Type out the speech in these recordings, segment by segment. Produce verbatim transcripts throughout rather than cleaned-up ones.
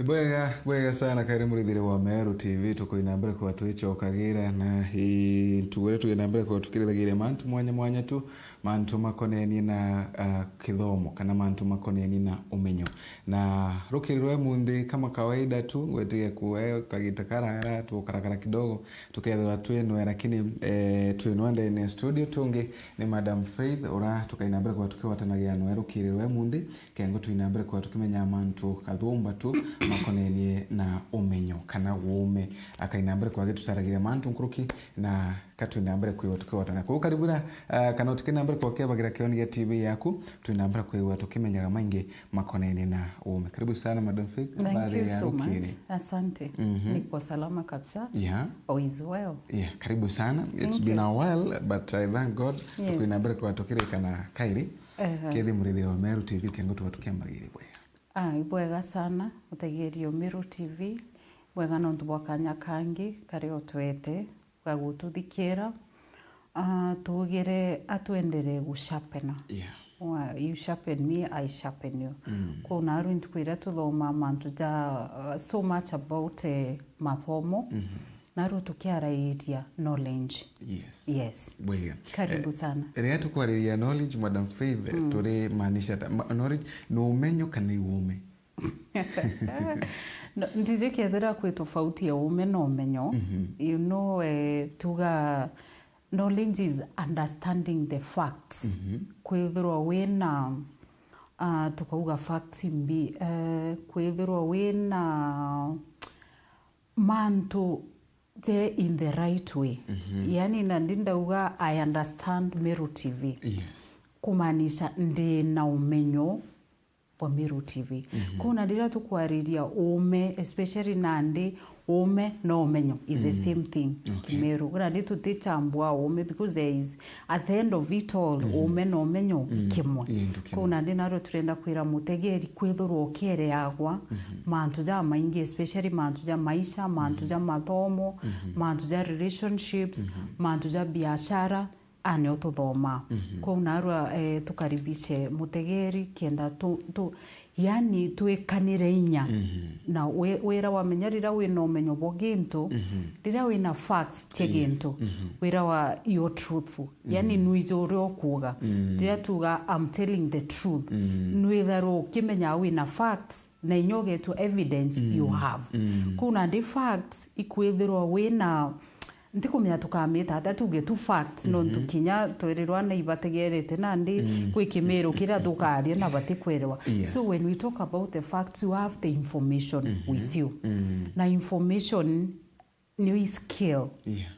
Bwega, bwega sana, kari murithire wa Meru T V, tukwina mbere kwa twicokagira na i ntugo iria twina mbere kwa tukirithagiria mantu mwanya mwanya tu, mantu makonenie na, ah, kithomo kana mantu makonenie na umenyo. Na rukiri rwa munthi kama kawaida tu, ngwetiga kuwe kagita karara, tukarakara kidogo, tukethirwa twinwe, lakini, eh, twinwe ndene ya studio tungi ni Madam Faith, ura tukaina mbere kwa tukiwatanagia nwe rukiri rwa munthi. Kengo twina mbere kwa tukimenya mantu kathumba tu makonenie na umenyo kana uume. Akaina mbere kwa gitutaragiria mantu nkuruki na katwina mbere kwiwa tukiwatana. Kwa karibu na, ah, kana tukina mbere kwa kebagira kioni gia T V yaku, twina mbere kwiwa tukimenyaga maingi makonenie na uume. Karibu sana, Madam Faith. Thank Habari you ya so rukiri? Much. Asante. Mhm. Niko salama kabisa. Yeah. All is well. Yeah, karibu sana. It's Thank been you. a while, but I thank God. Yes. Tukwina mbere kwa tukirikana kairi. Ehe. Kethi murithire wa Meru T V, kengo tuba tukiambagiri bwega. Ah, ibwega sana, utegerio Meru T V, bwega nontu bwa kanya kangi kari otwete ga gututhikira. Ah, tugire atwendere gushapena. Yeah. Wa-, you sharpen me, I sharpen you. Mm. Kwou naru ntuku iria tuthoma mantu ja, uh, so much about, eh, mathomo. Mhm. Naru tukiarairia knowledge. Yes. Yes. Bwega. Karibu Eh, sana. Riria tukwariria knowledge, Madam Faith, Mm. turi maanisha ata? Ma-, knowledge ni umenyo kana i uume? No, ndiji kethira kwi tofauti ya uume na umenyo. Mhm. You know, eh, tuga knowledge is understanding the facts. Mhm. Kwithirwa wina, ah, tukauga facts imbi, eh, kwithirwa wina mantu je in the right way. Mhm. Yani, nandi ndauga, I understand Meru T V. Yes. Kumaanisha ndi na umenyo bwa Meru T V. Mhm. Kwou na riria tukwariria uume, especially nandi uume na umenyo is the Mm. same thing Okay. Kimeru. Nandi tutichambua uume because there is, at the end of it all, Mhm. uume na umenyo i Mm. kimwe. Ii ntu kimwe. Kwou nandi nario turenda kwira mutegeri kwithirwa ukiereagwa Mhm. mantu jamaingi, especially mantu ja maisha, mantu Mhm. ja mathomo, Mhm. mantu ja relationships, Mhm. mantu ja biashara, anio tuthoma. Mhm. Kwou narua, eh, tukaribishe mutegeri kenda tu, tu, yani twikanire inya. Mhm. Na wi-, wira wamenya riria wina umenyo bwa gintu, Mhm. riria wina facts cia Yes. gintu, Mhm. wira wa you're truthful. Yani Mhm. nwiji uria ukuuga. Mm. Riria tuga, I'm telling the truth. Mm. Nwitharwa ukimenya wina facts, na inya ugetwa evidence Mm. you have. Mm. Kwou nandi facts ikwithirwa wina, ntikumenya tukamita atia tuge tu facts, Mhm. nontu kinya twerirwa na ibategerete nandi Mm. kwi Kimeru kiria thukaria na batikwerewa. Yes. So when we talk about the facts, you have the information Mhm. with you. Mm. Na information niyo i skill. Yeah.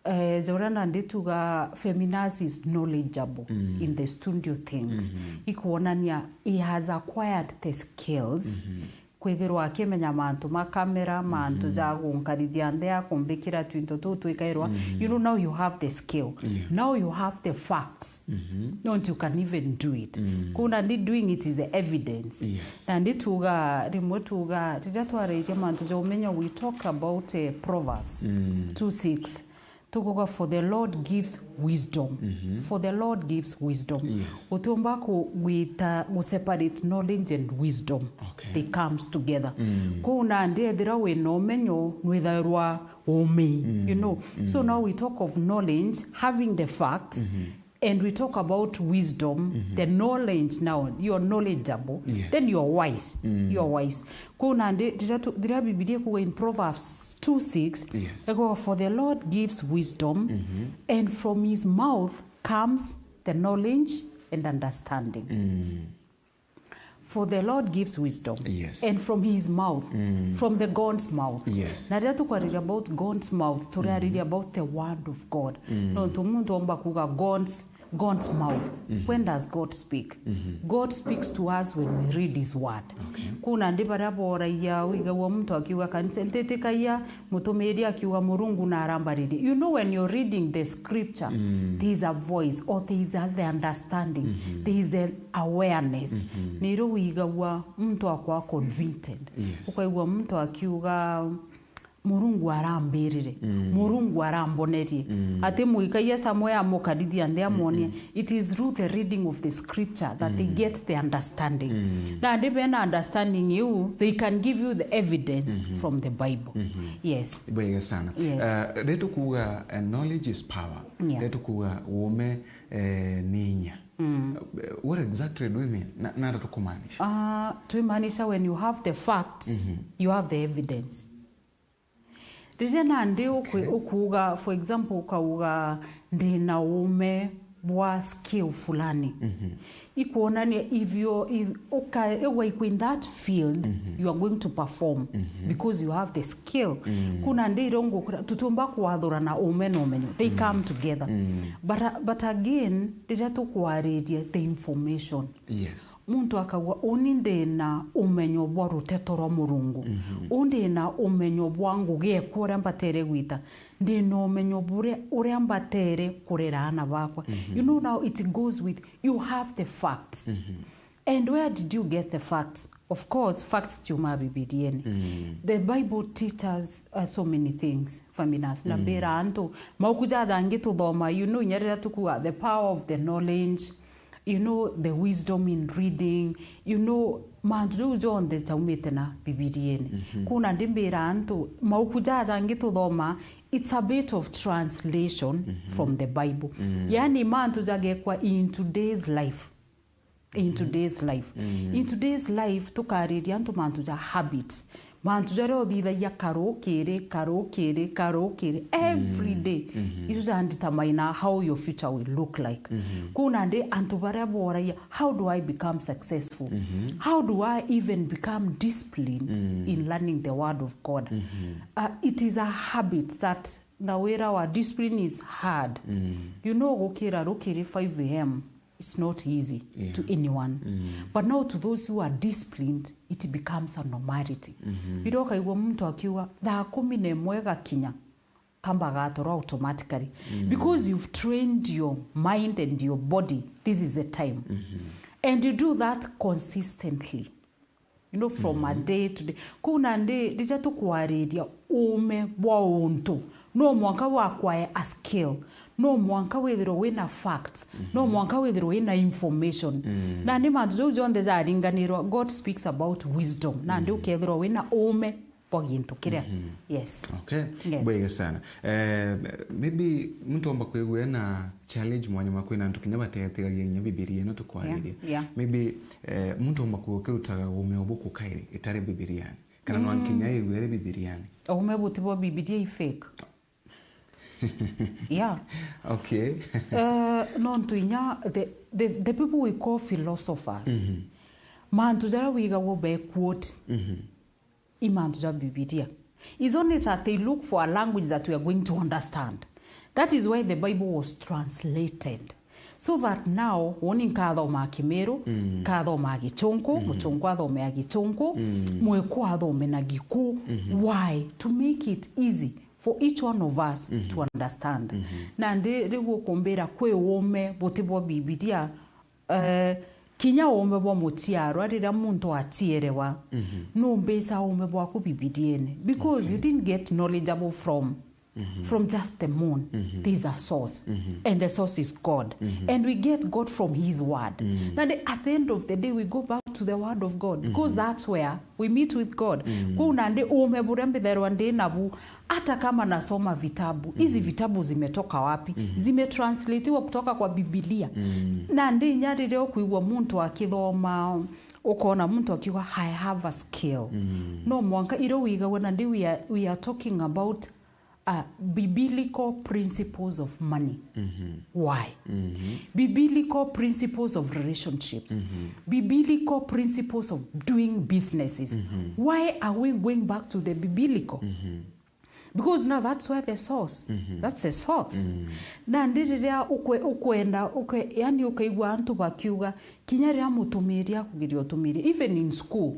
Eh, ja uria nandi tuga Feminas is knowledgeable Mm. in the studio things. Mhm. Ikwonania he has acquired the skills. Mhm. Kwithirwa akimenya mantu ma kamera, mantu Mhm. ja gunkarithia nthi, akumbikira twinto tuu twikairwa. Mhm. You know, now you have the skill. Yeah. Now you have the facts. Mhm. Nontu you can even do it. Mm. Kwou nandi doing it is the evidence. Yes. Nandi tuga, rimwe tuga, riria twarairia mantu ja umenyo, we talk about, eh, Proverbs Mm. two six. Tukuga, "For the Lord gives wisdom." Mhm. "For the Lord gives wisdom." Yes. Utiumba ku-, gwita, gu separate knowledge and wisdom. Okay. They comes together. Mm. Kwou nandi ethira wina umenyo, nwithairwa uumei, Mm. you know. So Mm. now we talk of knowledge, having the facts, Mhm. and we talk about wisdom, Mhm. the knowledge now, you're knowledgeable, Yes. then you're wise. Mm. You're wise. Kwou nandi, riria tu-, riria Bibilia ikuga in Proverbs two six, Yes. ikuga, "For the Lord gives wisdom, Mhm. and from his mouth comes the knowledge and understanding." Mm. "For the Lord gives wisdom, Yes. and from his mouth, Mm. from the God's mouth." Yes. Na riria tukwariria about God's mouth, turiariria Mhm. about the word of God. Mm. Nontu muntu omba kuga God's, God's mouth. Mhm. When does God speak? Mhm. God speaks to us when we read his word. Okay. Kwou nandi baria boragia, wigagua muntu akiuga, "Kanisa, ntitikagia mutumiri akiuga Murungu na arambaririe." You know, when you're reading the scripture, Mm. there is a voice, or there is a, the understanding, Mhm. there is the awareness. Mhm. Nirio wigagua muntu akwa convicted. Yes. Ukaigua muntu akiuga, Murungu arambirire, Murungu arambonerie. Ati muikaia somewhere amukarithia nthi amwonie. It is through the reading of the scripture that they get the understanding. Na ndi bena understanding iu, they can give you the evidence from the Bible. Yes. Bwega sana. Yes. Uh, riria tukuuga, uh, knowledge is power. Yeah. Riria tukuuga uume, eh, ni inya. Uh, what exactly do we mean? Na, nata tukumaanisha? Uh, twimaanisha when you have the facts, you have the evidence. Riria nandi ukwi-, ukuuga, for example, ukauga, "Ndi na uume bwa skill fulani." Ikwonania if you, if, uka-, ugaikwa in that field, you are going to perform because you have the skill. Kuna ndi iria ngukura, tutiumba kwathurana uume na umenyo. They come together. But, uh, but again, riria tukwariria the information, Yes. Muntu akauga, "Uni ndi na umenyo bwa ruteto rwa Murungu. Uni ndi na umenyo bwa ngugi ekwa uria mbatere gwita. Ndi na umenyo buria, uria mbatere kurera aana bakwa." You know, now it goes with, you have the facts. And where did you get the facts? Of course, facts ciumaa Bibiriene. The Bible teaches us, uh, so many things, Faminas. Na mbira antu, mauku jaja angi tuthoma, you know, inya riria tukuga the power of the knowledge, you know, the wisdom in reading, you know, mantu jau jonthe jaumite na Bibiriene. Kuna ndi mbira antu, mauku jaja angi tuthoma, it's a bit of translation from the Bible. Yani mantu jagekwa in today's life. In today's life. In today's life, tukariria antu mantu ja habits. Mantu jaria uthithagia karukiri, karukiri, karukiri, every day. Icio ja determine how your future will look like. Kuu nandi antu baria boragia, "How do I become successful? How do I even become disciplined in learning the word of God?" Uh, it is a habit that na wira wa discipline is hard. You know, gukira rukiri five a m, it's not easy to anyone. But now to those who are disciplined, it becomes a normality. Riria ukaigua muntu akiuga, "Thaa kumi na imwe igakinya," kamba gatorwa automatically. Because you've trained your mind and your body, this is the time. And you do that consistently. You know, from a day to day. Kuu nandi, riria tukwariria uume bwa untu, no mwanka wakwaya a skill, no mwanka withirwe wina facts, no mwanka withirwe wina information. Nandi mantu jau jonthe jaringanirwa, God speaks about wisdom. Nandi ukethirwa wina uume bwa gintu kiria. Yes. Okay. Yes. Bwega sana. Eh, maybe muntu omba kwigua ena challenge mwanya mwa kwina antu kinya batetigagia kinya Bibilia ino tukwariria. Yeah, yeah. Maybe, eh, muntu omba kwigua kirutaga uume obu kukairi itari Bibiriani. Kana no nkinya igwere Bibiriani. Uume buti bwa Bibilia i fake. Yeah. Okay. Eh, nontu inya the, the, the people we call philosophers, mantu jaria wigagwo be quote, i mantu ja Bibilia. It's only that they look for a language that we are going to understand. That is why the Bible was translated. So that now, woni nkathoma Kimiru, nkathoma Gichunku, Muchunku athome a Gichunku, Mwiku athome na Giku. Why? To make it easy for each one of us to understand. Nandi riu ukumbira kwi uume buti bwa Bibilia, eh, kinya uume bwa muciarwa riria muntu acierewa, numbisa uume bwaku Bibiriene, because you didn't get knowledgeable from, from just the moon. There's a source, and the source is God. And we get God from his word. Nandi at the end of the day, we go back to the word of God, because that's where we meet with God. Kuu nandi uume buria mbithairwa ndi nabu, hata kama nasoma vitabu, hizi vitabu zimetoka wapi? Zimetranslateiwa kutoka kwa Bibilia. Nandi inya riria ukwigua muntu akithoma, ukona muntu akiuga, "I have a skill." No mwanka iria wigagua, nandi we are, we are talking about uh, biblical principles of money. Why? Biblical principles of relationships. Biblical principles of doing businesses. Why are we going back to the biblical? Because now that's where the source. That's the source. Nandi riria ukwe-, ukwenda, ukwe-, yani ukaigua antu bakiuga, kinya riria mutumiri akugeria utumiri, even in school,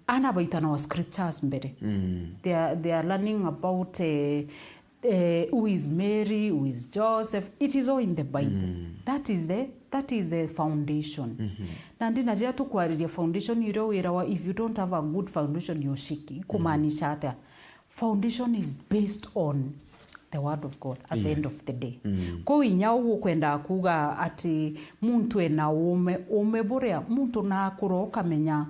ana baitanawa scriptures mbere. They are, they are learning about, eh, eh, who is Mary, who is Joseph. It is all in the Bible. That is the, that is the foundation. Nandi na riria tukwariria foundation, irio wirawa, if you don't have a good foundation, you're shaky. Kumaanisha atia? foundation is based on the word of God at the end of the day. Kwou inya uguo kwenda kuuga ati muntu ena uume, uume buria muntu nakura ukamenya,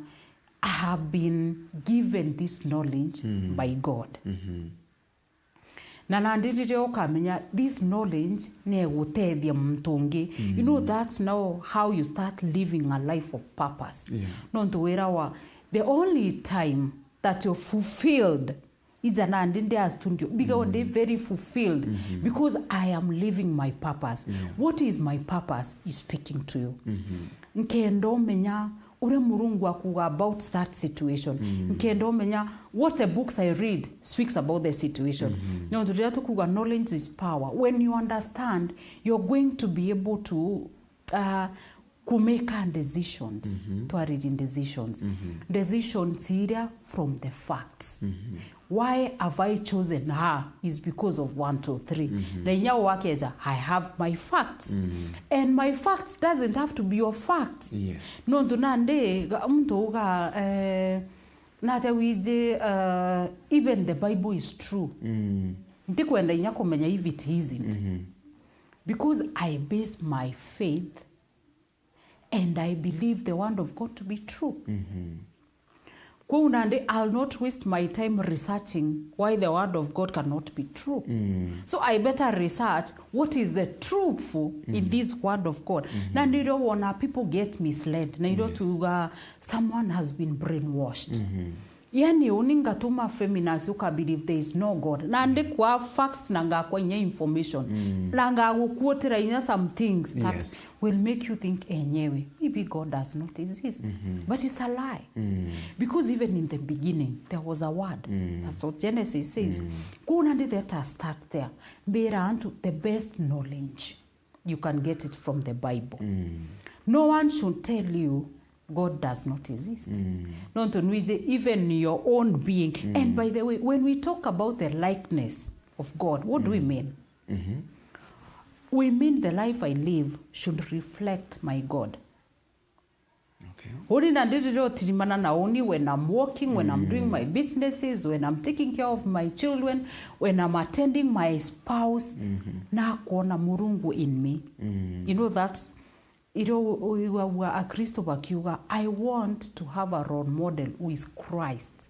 I have been given this knowledge by God. Na nandi riria ukamenya this knowledge ni egutethia muntu ungi. You know, that's now how you start living a life of purpose. Yeah. Nontu wirawa, the only time that you're fulfilled ija nandi ndi a studio, because ndi very fulfilled, because I am living my purpose. Yeah. What is my purpose is speaking to you. Nkenda umenya uria Murungu akuga about that situation. Nkenda umenya what the books I read speaks about the situation. Nontu riria tukuga knowledge is power, when you understand, you're going to be able to, uh, kumeka decisions. Twaririe decisions. Decisions iria from the facts. Why have I chosen her is because of one, two, three. Na inya wakeja, I have my facts. And my facts doesn't have to be your facts. Yes. Nontu nandi ga-, muntu uga, eh, nate wiji, uh, even the Bible is true. Ntikwenda inya kumenya if it isn't. Because I base my faith and I believe the word of God to be true. Kwou nandi, I'll not waste my time researching why the word of God cannot be true. So I better research what is the truthful in this word of God. Na nirio wona people get misled. Na irio tuga someone has been brainwashed. Yani, uni ngatuma feminist uka believe there is no God. Na ndikwa facts na ngakwa inya information. Na ngagukuotera inya some things that will make you think enyewe, maybe God does not exist. But it's a lie. Because even in the beginning, there was a word. That's what Genesis says. Kwou nandi, let us start there. Mbira antu the best knowledge. You can get it from the Bible. No one should tell you God does not exist. Nontu nwiji even your own being. And by the way, when we talk about the likeness of God, what do we mean? We mean the life I live should reflect my God. Okay. Uni nandi riria utirimana na uni, when I'm working, when I'm doing my businesses, when I'm taking care of my children, when I'm attending my spouse, nakwona Murungu in me. You know that, irio uiguagua Akristo bakiuga, I want to have a role model who is Christ.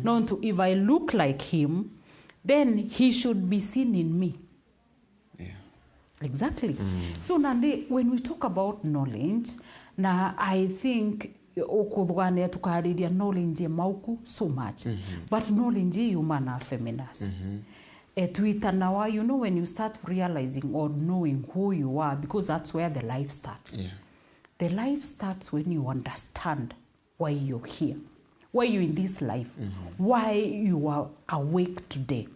Nontu if I look like him, then he should be seen in me. Yeah. Exactly. So nandi, when we talk about knowledge, na I think ukuthugania tukariria knowledge ya mauku so much. But knowledge ii yuma na feminist. Eh, twitanawa, you know, when you start realizing or knowing who you are, because that's where the life starts. Yeah. The life starts when you understand why you're here, why you're in this life, why you are awake today.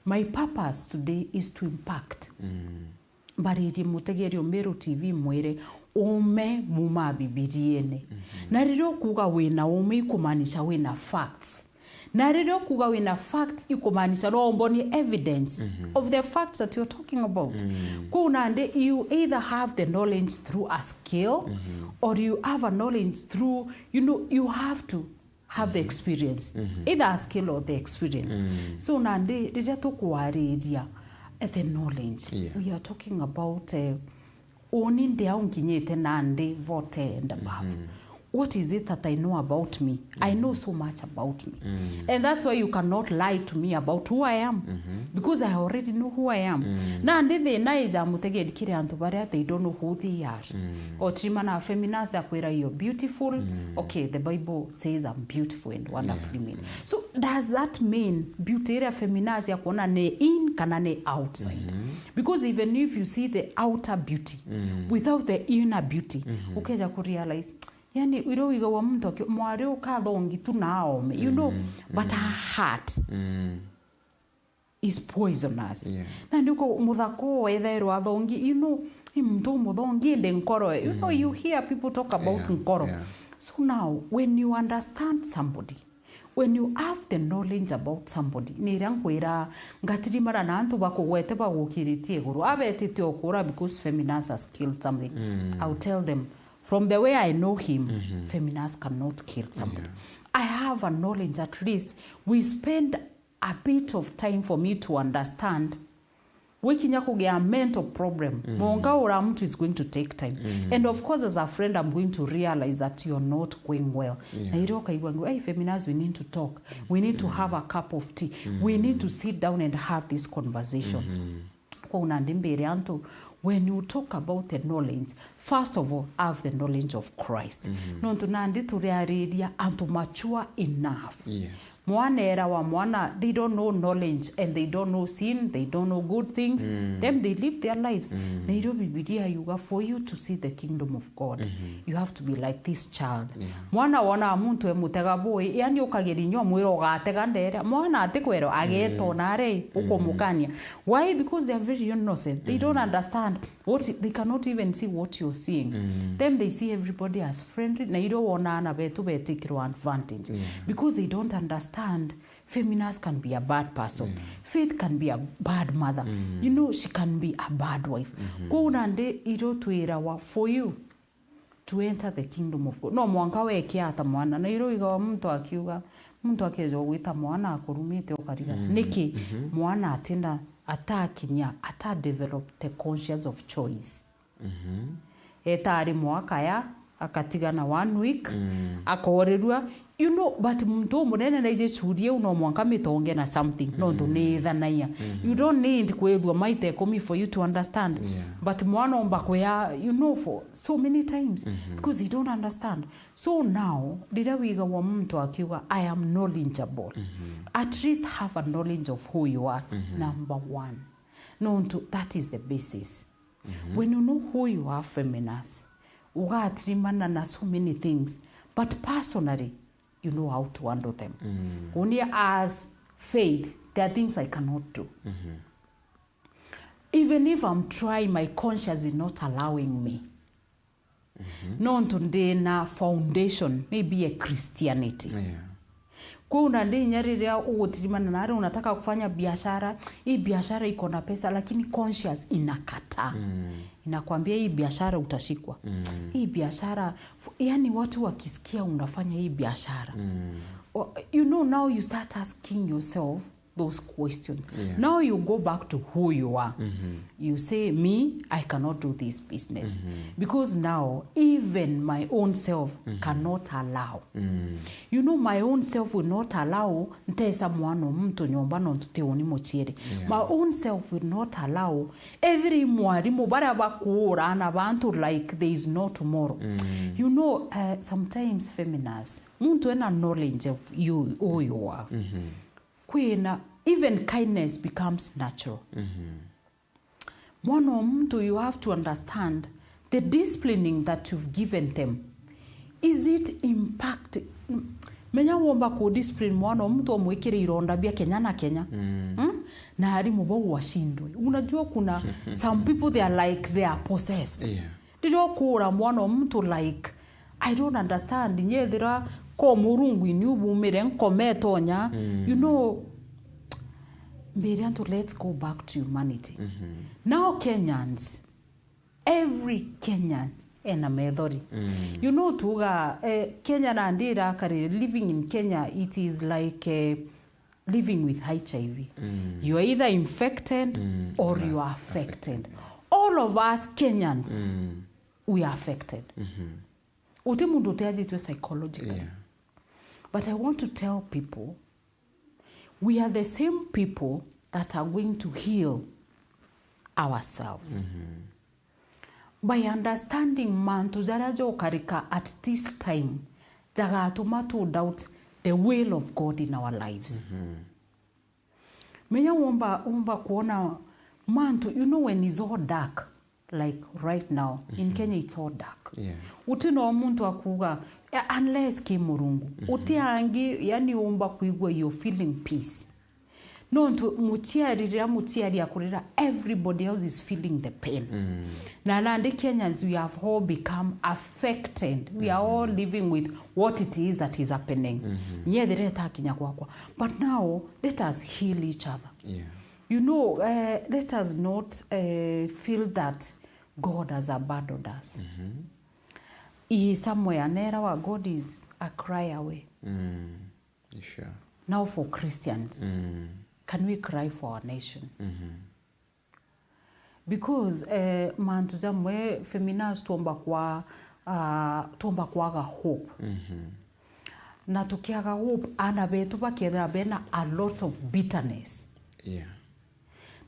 My purpose today is to impact. Mbaririe mutegeri o Meru T V mwire, ume muma Bibiriene. Na riria ukuga wina ume, ikumaanisha wina facts. Na riria ukuga wina facts, ikumaanisha no umbonie evidence of the facts that you're talking about. Kwou nandi, you either have the knowledge through a skill, or you have a knowledge through, you know, you have to have the experience, either a skill or the experience. So nandi, riria tukwariria the knowledge, we are talking about, eh, uni ndi au nkinyite na ndi forty and above. What is it that I know about me? I know so much about me. And that's why you cannot lie to me about who I am. Because I already know who I am. Nandi thina ija mutegeri kiri antu baria they don't know who they are. Otima na feminist akwira, "You're beautiful." Okay, the Bible says I'm beautiful and wonderfully made. So does that mean beauty iria feminist akwona ni in kana ni outside? Because even if you see the outer beauty without the inner beauty, ukeja ku realize, yani, irio wigawa muntu aki-, mwari ukathongi tu na aome, you know, but her heart is poisonous. Yeah. Na niko muthako wethairwa athongi, you know, i muntu umuthongi ende nkoro, you know, you hear people talk about nkoro. Yeah. So now, when you understand somebody, when you have the knowledge about somebody, ni iria nkwira, ngatirimara na antu bakugwete bagukiritie iguru, abetite okura because feminist has killed something. I'll tell them, From the way I know him, Feminas cannot kill somebody. I have a knowledge, at least we spend a bit of time for me to understand. Wikinya kugia mental problem, monga ura mtu is going to take time. And of course, as a friend, I'm going to realize that you're not going well. Na irio ukaigua ngu, "Hey, Feminas, we need to talk. We need to have a cup of tea. We need to sit down and have these conversations." Kwou nandi mbire antu, when you talk about the knowledge, first of all, have the knowledge of Christ. Nontu nandi turiariria antu mature enough. Yes. Mwana era wa mwana, they don't know knowledge and they don't know sin, they don't know good things. Them, they live their lives. Na irio Bibilia yuga, for you to see the kingdom of God, you have to be like this child. Mwana wona muntu emutega bui, yani ukageria inya umwira ugatega ndere. Mwana atikwero agetona ari ukumukania. Why? Because they are very innocent. They don't understand what, they cannot even see what you're seeing. Them, they see everybody as friendly. Na irio wona ana betu betikirwa advantage. Because they don't understand. Feminas can be a bad person. Faith can be a bad mother. You know, she can be a bad wife. Kwou nandi irio twirawa, for you to enter the kingdom of God, no mwanka weke ata mwana. Na irio igawa muntu akiuga, muntu akeja gwita mwana akurumite ukariga. Niki? Mwana atinda atakinya, ata develop the conscience of choice. Eta ari mwaka ya, akatigana one week, akoorerua. You know, but muntu umunene naije curia iu no mwanka mitonge na something, nontu ni ithanagia. You don't need kwithua maita ikumi for you to understand. But mwana omba kwia, you know, for so many times, because they don't understand. So now, riria wigagwa muntu akiuga, "I am knowledgeable," at least have a knowledge of who you are, number one. Nontu that is the basis. When you know who you are, Feminas, ugatirimana na so many things, but personally, you know how to handle them. Only as faith, there are things I cannot do. Even if I'm trying, my conscience is not allowing me. Nontu ndina foundation, maybe a Christianity. Kwou na ndi inya riria ugutirimana nari unataka kufanya biashara, hii biashara iko na pesa, lakini conscience inakataa. Inakwambia, "Hii biashara utashikwa. Hii biashara," f-, yani watu wakisikia unafanya hii biashara. O-, you know, now you start asking yourself those questions. Now you go back to who you are. You say, "Me, I cannot do this business." Because now, even my own self cannot allow. You know, my own self will not allow ntesa mwana o muntu nyomba nontu ti uni muciari. My own self will not allow. Every mwarimu baria bakuura na bantu like there is no tomorrow. You know, uh, sometimes, Feminas, muntu ena knowledge of you, who you are. Kwina, even kindness becomes natural. Mwana o muntu, you have to understand the disciplining that you've given them. Is it impact? Menya womba ku discipline mwana o muntu, omwikire ironda bia kenya na kenya. Hmm? Na arimu bau washindwe. Unajua kuna some people, they are like they are possessed. Riria ukuura mwana o muntu, like, I don't understand. Nyethira ko Murungu ini ubumire nkome tonya. You know, mbere antu, let's go back to humanity. Now Kenyans, every Kenyan ena methori. You know, tuga, eh, Kenya na ndira kari, living in Kenya, it is like, eh, living with H I V. You are either infected or you are affected. All of us Kenyans, we are affected. Uti muntu utiajitwe psychologically. But I want to tell people, we are the same people that are going to heal ourselves by understanding mantu jaria jokarika at this time jagatuma tu doubt the will of God in our lives. Menya womba, womba kuona mantu, you know, when it's all dark, like right now, in Kenya, it's all dark. Uti no muntu akuga, eh, unless ki Murungu. Uti angi, yani, umba kwigua you're feeling peace. Nontu muciari, riria muciari akurira, everybody else is feeling the pain. Na nandi Kenyans, we have all become affected. We are all living with what it is that is happening. Nyethira itakinya gwakwa. But now, let us heal each other. You know, eh, let us not, eh, feel that God has abandoned us. He is somewhere, nera wa God is a cry away. Mm. You sure? Now for Christians, Mm. can we cry for our nation? Mm-hmm. Because eh, mantu jamwe Feminas tuomba kwa uh, tuomba kwaga hope. Mm-hmm. Na tukiaga hope, ana betu bakethira bena a lot of bitterness. Yeah.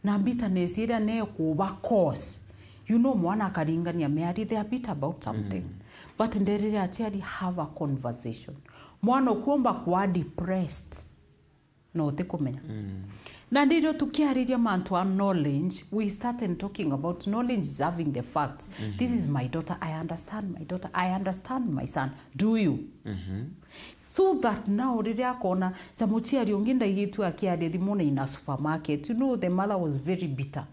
Na bitterness iria nekuba cause, you know, mwana akaringania miario, they are bitter about something. But nderire aciari, have a conversation. Mwana ukuomba kwa depressed, no utikumenya. Na ndirio tukiariria mantu a knowledge, we started talking about knowledge is having the facts. This is my daughter, I understand my daughter, I understand my son. Do you? So that now riria akona ta muciari ungi ndaigitu akiaria thimu na ina supermarket, you know, the mother was very bitter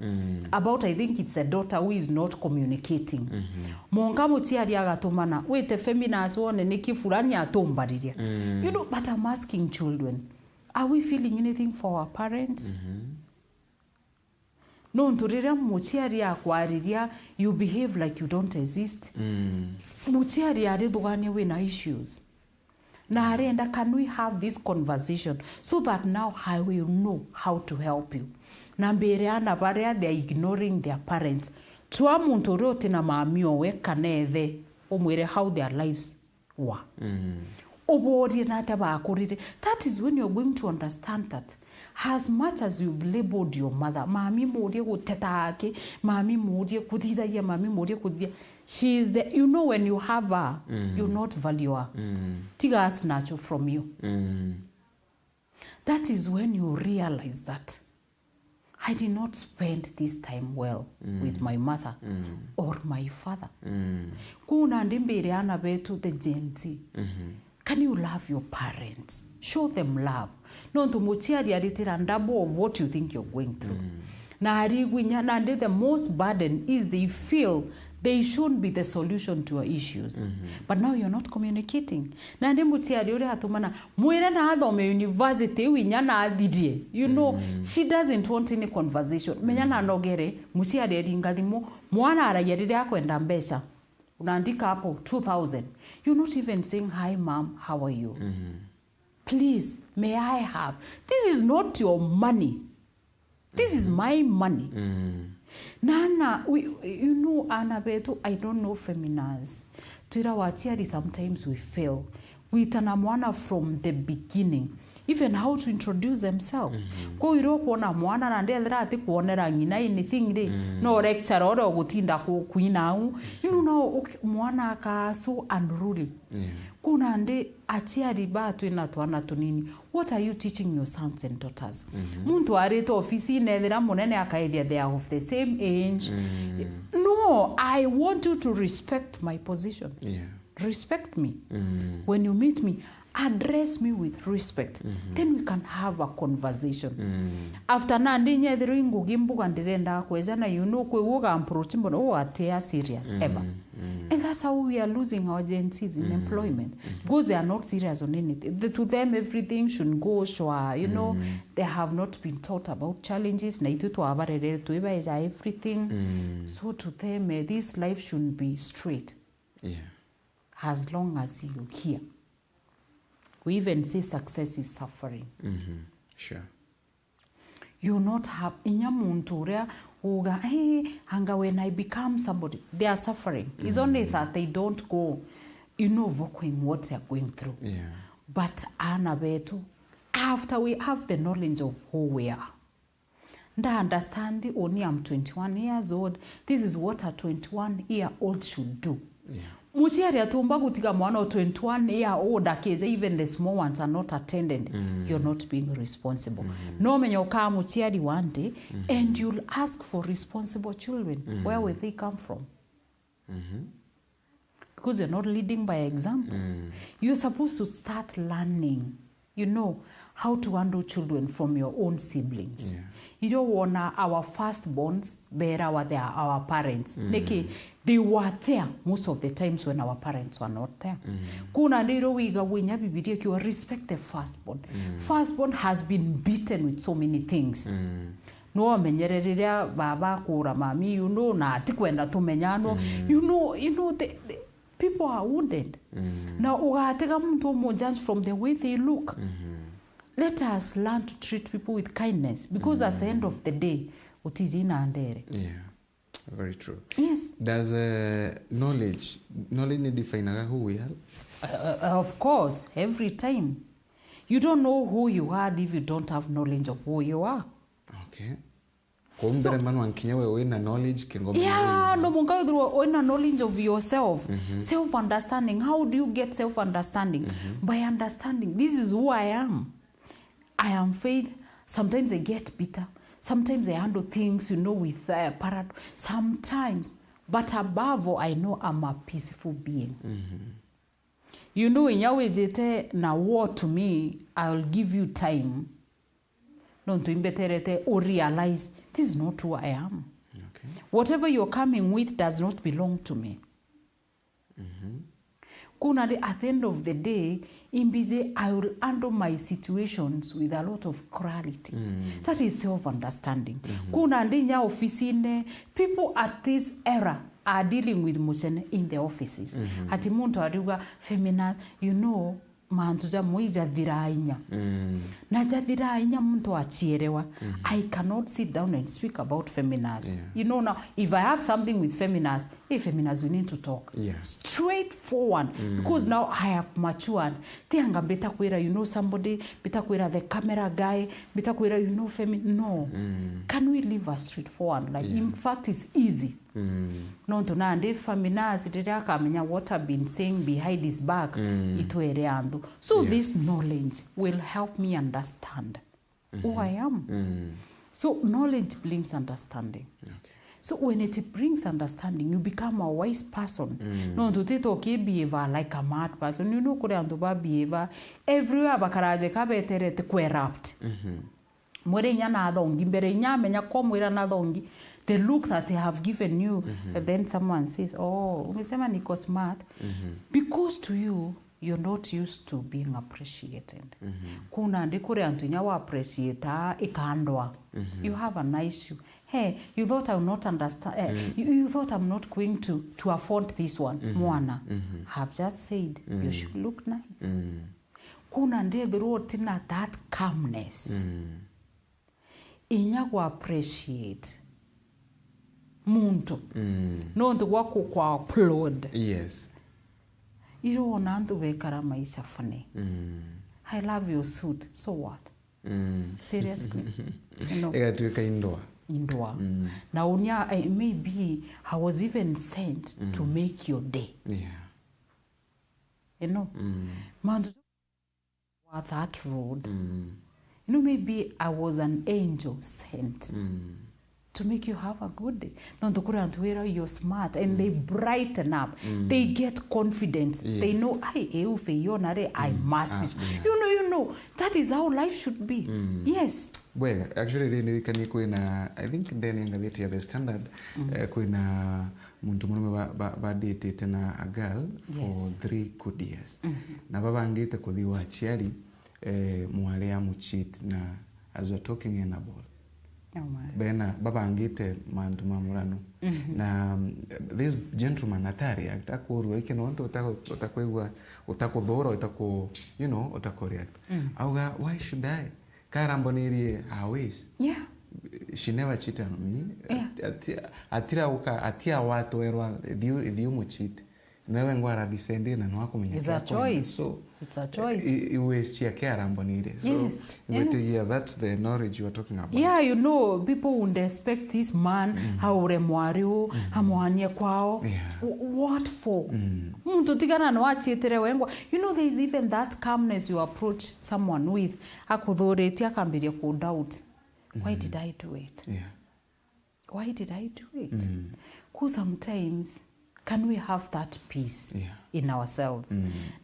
about, I think it's the daughter who is not communicating. Monka muciari agatumana, wite Feminas wone niki fulani atumbariria. You know, but I'm asking children, are we feeling anything for our parents? Nontu riria muciari akwariria, you behave like you don't exist. Muciari arithugania wina issues. Na arenda, can we have this conversation so that now I will know how to help you? Na mbere ana baria they are ignoring their parents. Tua muntu uria utina mami owe kana ethe, umwire how their lives were. Uborie na atia bakurire. That is when you're going to understand that as much as you've labeled your mother, mami murie guteta aki, mami murie kuthithagia, mami murie kuthithia. She is the, you know, when you have her, you not value her. Tiga snatch from you. That is when you realize that I did not spend this time well with my mother or my father. Kuna ndi mbire ana betu, the Gen Z. Can you love your parents? Show them love. Nontu muciari aritira double of what you think you're going through. Na arigwinya, na ndi the most burden is they feel they should be the solution to your issues. But now you're not communicating. Na ndi muciari uria atumana, mwire na athome university iu inya na athirie. You know, she doesn't want any conversation. Menya na nogere, muciari eringa thimu, mwana aragia riria akwenda mbeca. Unaandika hapo two thousand. You're not even saying, "Hi mom, how are you? Please, may I have?" This is not your money. This is my money. Na ana, we, you know, ana betu, I don't know, Feminas. Twira waciari, sometimes we fail. Witana mwana from the beginning. Even how to introduce themselves. Kwou iro kuona mwana na ndethira ati kuonera ng'ina anything ri, no lecture ore ugutinda ku-, kuina au. You know, no, uki-, mwana akaa so unruly. Kuna ndi aciari ba twina twana tunini. What are you teaching your sons and daughters? Muntu arite ofisine ethira munene akaithia they are of the same age. No, I want you to respect my position. Yeah. Respect me. When you meet me, address me with respect. Then we can have a conversation. After na ndi nyethirwe ingugi mbuga ndirenda kwejana, you know, kwi uga approach mbona ugatia serious ever. And that's how we are losing our Gen Zs in employment, because they are not serious on anything. The, to them, everything should go shwa, you know. They have not been taught about challenges, na itwe twabarerere twibaeja everything. So to them, eh, this life should be straight. Yeah. As long as you here. We even say success is suffering. Mm-hmm. Sure. You not have inya muntu uria uga, "Hey, anga when I become somebody," they are suffering. It's only that they don't go, you know, vokuing what they are going through. Yeah. But ana betu, after we have the knowledge of who we are, nda understand only I'm twenty-one years old. This is what a twenty-one year old should do. Yeah. Muciari atumba gutiga mwana o twenty-one year old akija, even the small ones are not attended. You're not being responsible. No menya ukaa muciari one day, and you'll ask for responsible children. Where will they come from? Because you're not leading by example. You're supposed to start learning, you know, how to handle children from your own siblings. Yeah. You don't wanna our firstborns bear our, they are our parents. Niki, they were there most of the times when our parents were not there. Kuna ndiro wiga winya Bibilia kiwa respect the firstborn. Firstborn has been beaten with so many things. No amenyere riria baba akura mami, you know, na atikwenda tumenya, no. You know, you know, the, the, People are wounded. Na ugatega muntu umu judge from the way they look. Let us learn to treat people with kindness, because at the end of the day, utiji na ndere. Yeah, very true. Yes. Does uh, knowledge, knowledge ni definaga who we are? Uh, uh, of course, every time. You don't know who you are if you don't have knowledge of who you are. Okay. Kwa mbere manu ankinya we wina knowledge kingoma. Yeah, no munga withirwa wina knowledge of yourself. Self understanding. How do you get self understanding? By understanding, this is who I am. I am Faith. Sometimes I get bitter. Sometimes I handle things, you know, with uh, parad. Sometimes, but above all, I know I'm a peaceful being. You know, inya wijite na war to me, I'll give you time. Nontu imbeterete u realize this is not who I am. Okay. Whatever you're coming with does not belong to me. Kuna ndi, at the end of the day, imbiji I will handle my situations with a lot of clarity. That is self understanding. Kuna ndi inya ofisine, people at this era are dealing with mucene in the offices. Ati muntu ariuga, Femina, you know, mantu jamwe ijathiraa inya. Na jathiraa inya muntu achierewa. I cannot sit down and speak about feminas. Yeah. You know, now, if I have something with feminas, hey, feminas, we need to talk. Yeah. Straightforward. Because now I have matured. Tianga mbita kwira, you know, somebody, mbita kwira the camera guy, mbita kwira, you know, femi-, no. Can we live a straightforward? Like, in fact, it's easy. Nontu nandi feminas riria akamenya what I've been saying behind his back, itwere anthu. So this knowledge will help me understand who I am. So knowledge brings understanding. Okay. So when it brings understanding, you become a wise person. Nontu tito ki behave like a mad person. You know, kuri antu ba behave everywhere bakaraje kabeterete ku erupt. Mwire inya na athongi, mbere inya amenya ko mwira na athongi, the look that they have given you, and then someone says, "Oh, umesema niko smart." Because to you, you're not used to being appreciated. Kuna ndi kuri antu inya wa appreciate ikandwa. You have an issue. Hey, you thought I will not understand. Eh, you, you thought I'm not going to, to afford this one. Mwana, have just said, you should look nice. Kuna ndethirwa utina that calmness. Inya gu appreciate muntu. Nontu gwa ku, ku applaud. Yes. Iro wona antu bekara maisha funny. I love your suit. So what? Seriously? No. Igatuika indwa. Indwa. Na unia, eh, maybe I was even sent to make your day. Yeah. You know? Mantu wa that road. You know, maybe I was an angel sent to make you have a good day. Nontu kuri antu wira you're smart and they brighten up. They get confidence. They Yes. Know, "Ai, eu feiona re, I must be Ah, smart." Yeah. You know, you know, that is how life should be. Yes. Bwega, actually, ri ndirikanie kwina, I think ndene ngathiti ya The Standard, eh, kwina muntu murume ba, ba, ba datete na a girl for Yes. three good years. Na babangite kuthi wa aciari, eh, mwari amucheat na as we're talking in a ball. Oh my. Bena babangite mantu ma murano. Na um, this gentleman atari atakurua iki nontu utaku-, utakwigua, utakuthura, utaku, you know, utakureact. Auga, "Why should I?" Karambonirie her ways. Yeah. She never cheated on me. Yeah. Ati-, atira uka, atia watwerwa, "Ithiu, ithiu mucheat." Nawe ngwara descended na nwakumenya It's a kia kwenda. Choice. So, It's a choice. I, i ways cia kia arambonire. So, Yes, ngwitigia yes. That's the knowledge you are talking about. Yeah, you know, people would expect this man, aure mwari u, amwanie kwao. Yeah. W-, what for? Muntu tigana no achitire wengwa. You know, there is even that calmness you approach someone with. Akuthuritie akambiria ku doubt. Why did I do it? Yeah. Why did I do it? Because sometimes, can we have that peace Yeah. in ourselves?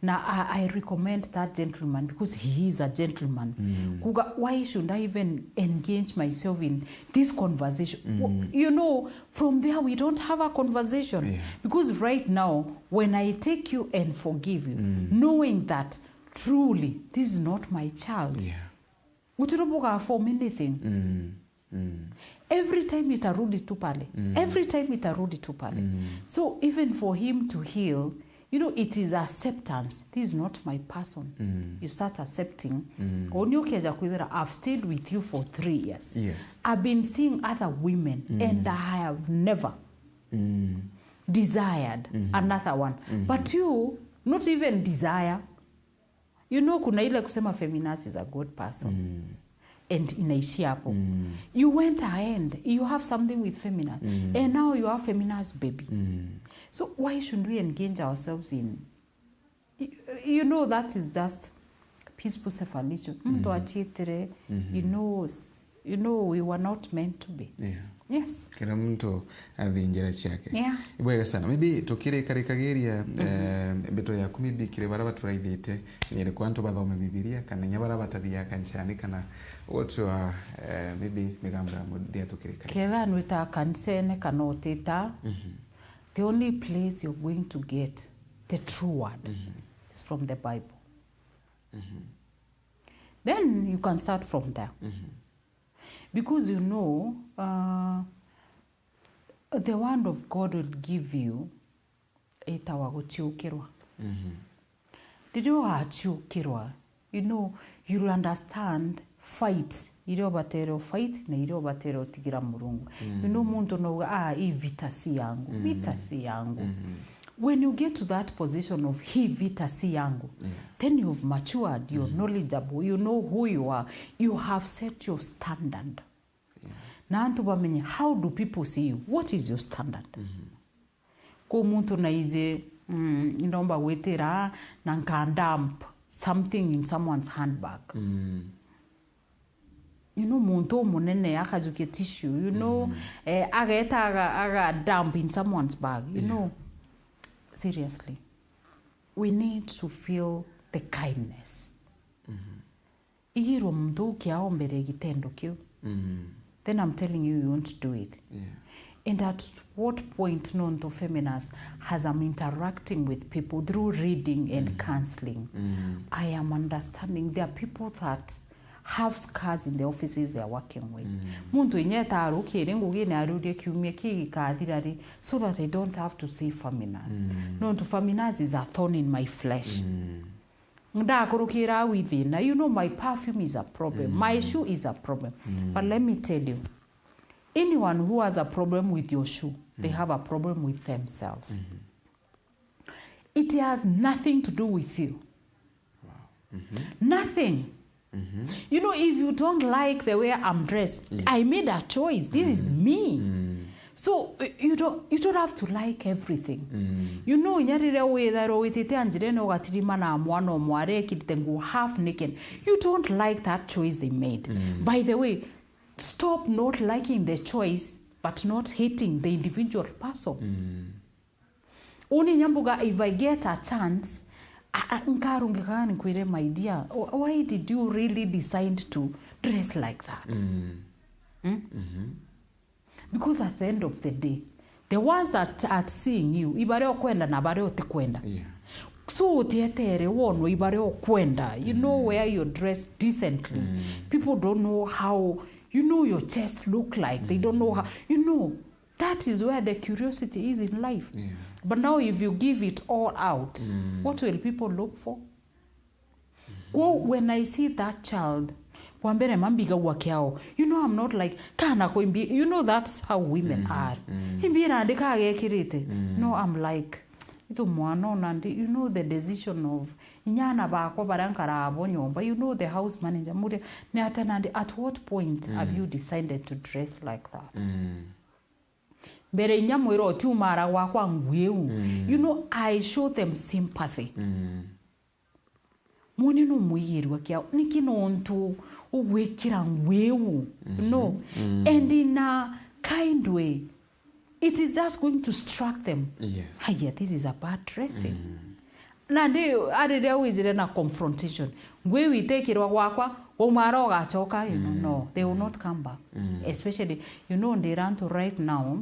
Na I, I recommend that gentleman because he is a gentleman. Kuga, why should I even engage myself in this conversation? W-, you know, from there we don't have a conversation. Yeah. Because right now, when I take you and forgive you, knowing that truly this is not my child, Yeah. gutiro buga form anything. Mm. Mm. Every time itarudi tu pale. Every time itarudi tu pale. So even for him to heal, You know, it is acceptance. This is not my person. You start accepting. Uni ukeja kwithira, I've stayed with you for three years. Yes. I've been seeing other women and I have never desired another one. But you, not even desire. You know, kuna ile kusema Feminas is a good person. And inaishia hapo. You went ahead, you have something with Feminas. And now you have Feminas baby. So why should we engage ourselves in, you, you know, that is just peaceful separation. Mtu achitire, you know, s- you know, we were not meant to be. Yeah. Yes. Kila mtu athi njira ciake. Yeah. Ibwega sana. Maybe tukirikarikagiria eh, mbito yaku, maybe kiri bara baturaithite, ni iriku antu bathome Bibilia, kana nya bara batathiaga kanisani, kana what your, eh, maybe migambo ya muthia tukirikarikagiria. Ketha nwita kanisene kana utita, the only place you're going to get the true word is from the Bible. Then you can start from there. Because, you know, uh, the word of God will give you itawa guciukirwa. Riria ugaciukirwa, you know, you'll understand fight iria ubatere u fight na iria ubatere utigira Murungu. You know, muntu nauga, ah, hii vita si yangu, vita si yangu. When you get to that position of hii vita si yangu, then you've matured, you're knowledgeable, you know who you are, you have set your standard. Na antu bamenye, how do people see you? What is your standard? Kwi muntu naiji, mm, ndomba gwitira na nka dump something in someone's handbag. You know, muntu umunene akajukia tissue, you know, eh, ageta aga, aga dump in someone's bag, you know. Seriously, we need to feel the kindness. Igirwa muntu uu kiao mbere ya gitendo kiu, then I'm telling you, you won't do it. Yeah. And at what point, nontu Feminas, as I'm interacting with people through reading and counseling, I am understanding there are people that have scars in the offices they are working with. Muntu inya etarukire ngugine arurie kiumia kii gikathira ri, so that I don't have to see Feminas. Nontu Feminas is a thorn in my flesh. Ndakurukira au ithina, you know, my perfume is a problem, my shoe is a problem. But let me tell you, anyone who has a problem with your shoe, they have a problem with themselves. It has nothing to do with you. Nothing. You know, if you don't like the way I'm dressed, I made a choice. This is me. So uh, you don't, you don't have to like everything. You know, inya riria witharwa witite anjirene ugatirima na mwana umwe arekirite nguo half naked, you don't like that choice they made. By the way, stop not liking the choice but not hating the individual person. Uni nyambuga, if I get a chance, a- a- nkarungika nkwire, my dear, wh- why did you really decide to dress like that? Because at the end of the day, the ones that are seeing you, ibaria ukwenda na baria utikwenda. Yeah. So utietere wonwe ibaria ukwenda, you know, where you dress decently. People don't know how, you know, your chest look like. They don't know how, you know, that is where the curiosity is in life. Yeah. But now if you give it all out, what will people look for? Well, when I see that child, wa mbere ma mbigagua kiao. You know, I'm not like, kana ko imbi, you know, that's how women are. Imbi na ndikagekirite. No, I'm like, itu mwana ona ndi, you know, the decision of inyana bakwa baria nkarabo nyomba, you know, the house manager, muria, ni ate nandi, at what point have you decided to dress like that? Mbere inya mwira utiumara gwakwa ngui iu. You know, I show them sympathy. Mwone no mwigirwa kiao. Niki nontu ugwikira ngui iu? No. And in a kind way, it is just going to distract them. Yes. Haya, this is a bad dressing. Na ndi ariria wijire na confrontation. Ngui iu itikirwa gwakwa, umara ugacoka, you know, no, they will not come back. Especially, you know, ndira antu right now,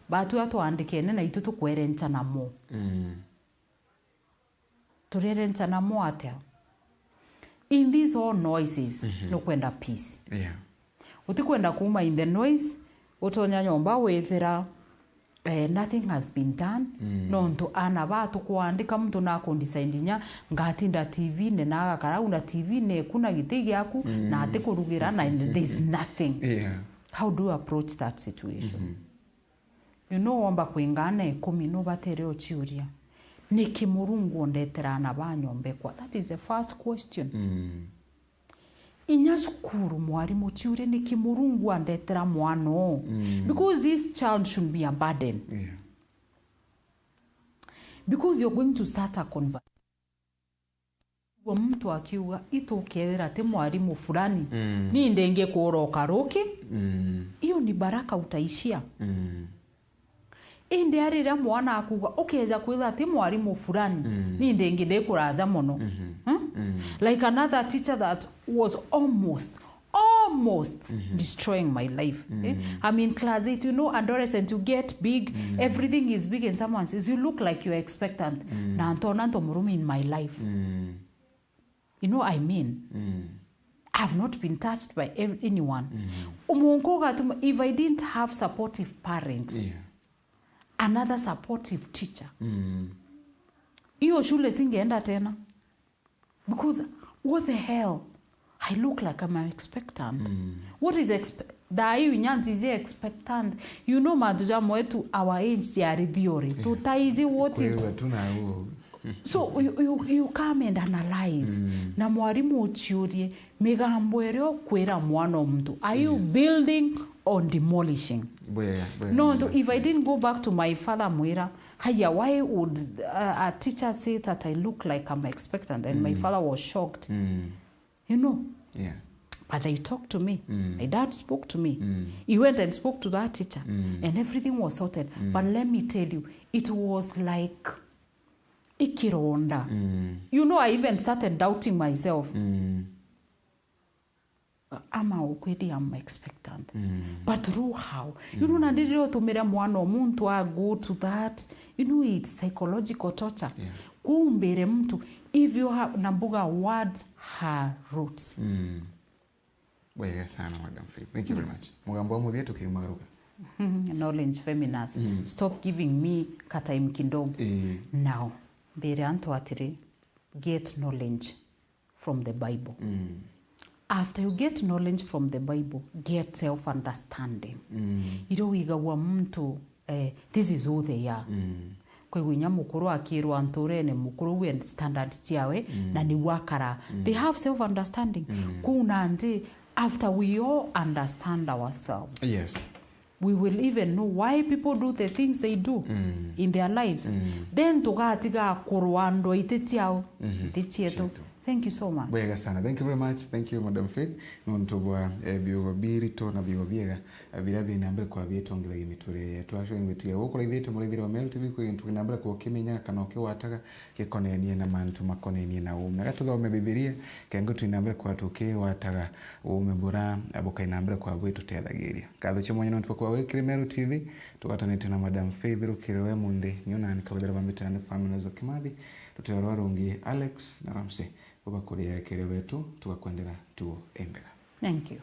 batua twandikene na itu tukwere nchana mo. Turere nchana mo atia? In these all noises, nukwenda peace. Yeah. Utikwenda kuma in the noise, utonya nyomba withira Eh, nothing has been done. Nontu ana ba tukwandika muntu na akundecide inya ngatinda T V-ini na agakara au na T V-ini eku na giti giaku na atikurugira na there's nothing. Yeah. How do you approach that situation? You know, womba kwingana ikumi nubatere uciuria, niki Murungu ondetera ana ba nyomba ekwa? That is the first question. Inya cukuru mwarimu ciurie, niki Murungu andetera mwana uu? Because this child should be a burden. Yeah. Because you're going to start a conversation. Igua muntu akiuga, "Itu ukethira ti mwarimu fulani, ni ndingi kuroka ruki?" Hiyo ni baraka utaishia. Indi a riria mwana akuuga, "Ukeja kwithira ti mwarimu fulani, ni ndingi ndikuraja mono." Huh? Like another teacher that was almost, almost destroying my life. Eh? I'm in class eight, you know, adolescent, you get big, everything is big, and someone says, "You look like you're expectant." Na ntona nto murume in my life. You know, I mean, I've not been touched by ev-, anyone. Umunku ugatuma, if I didn't have supportive parents, Yeah. another supportive teacher, hiyo shule singeenda tena. Because what the hell? I look like I'm expectant. What is expe-, thaa hii nyanzi ije expectant? You know, mantu ja mwetu, our age are theory. Tutaiji what is Kwirwa tu na u- So you, you, you come and analyze. Na mwarimu uciurie migambo iria ukwira mwana o muntu. Are you building or demolishing? Bwega, bwega, Nontu bwega. If I didn't go back to my father mwira, "Haya, why would, uh, a teacher say that I look like I'm expectant?" And my father was shocked. You know? Yeah. But they talked to me. My dad spoke to me. He went and spoke to that teacher. And everything was sorted. But let me tell you, it was like ikironda. You know, I even started doubting myself. Ama ukweli, I'm expectant. But through how? You know, na ndiri utumire mwana o muntu a go to that, you know, it's psychological torture. Yeah. Kuumbire muntu, if you have, na mbuga words have roots. Bwega sana, Madam Faith. Thank you very much. Mugambo wa muthia tukiumagaruka. Knowledge feminist. Stop giving me ka time kidogo. Eh. Now, mbere antu atiri, get knowledge from the Bible. After you get knowledge from the Bible, get self-understanding. Irio wigagua muntu, eh, this is who they are. Kwigua inya mukuru akirwa nturene, mukuru we standard ciawe, na niu akara. They have self-understanding. Kuu nandi, after we all understand ourselves, Yes. we will even know why people do the things they do in their lives. Then tugatiga kurwa andu aiti ciao, iti cietu. Cietu. Thank you so much. Bwega sana. Thank you very much. Thank you, Madam Faith. Nontu bwa, eh, biugo birito na biugo biega, eh, biria bina mbere kwa bietongithagia miturire yetu. Acio ingwitiria gukuraithite muraithire wa Meru T V kwi gintu kina mbere kwa ukimenya kana ukiwataga gikonenie na mantu makonenie na uume. Ga tuthome Bibilia, kengo twina mbere kwa tukiwataga uume bura, eh, bukaina mbere kwa bwitutethagiria. Nkatho cia mwanya nontu bwa kwa wikire Meru T V, tugwatanite na Madam Faith Rukiri rwa munthi, niu nani kabithira bambite nandi Family Kimathi, rutero rwa rungi Alex na Ramsey. Bubakuria ekeria betu, tugakwendera tuo imbega. Thank you.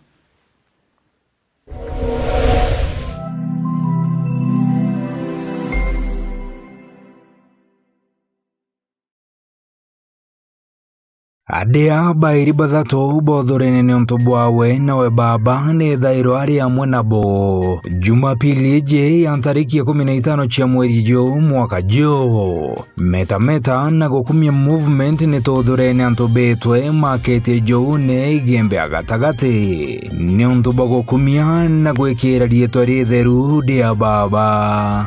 Aria bairi bathatu bothurene niuntu bwawe, nawe Baaba ni thairo ari amwe nabo. Jumapili iji ya ntariki ikumi na itano cia mweri juu mwaka juu, Meta Meta na Gukumia Movement ni tuthurene antu betwe maketie njoune Igembe ya gatagati, niuntu bwa gukumia na gwikira riitwa ritheru ria Baaba.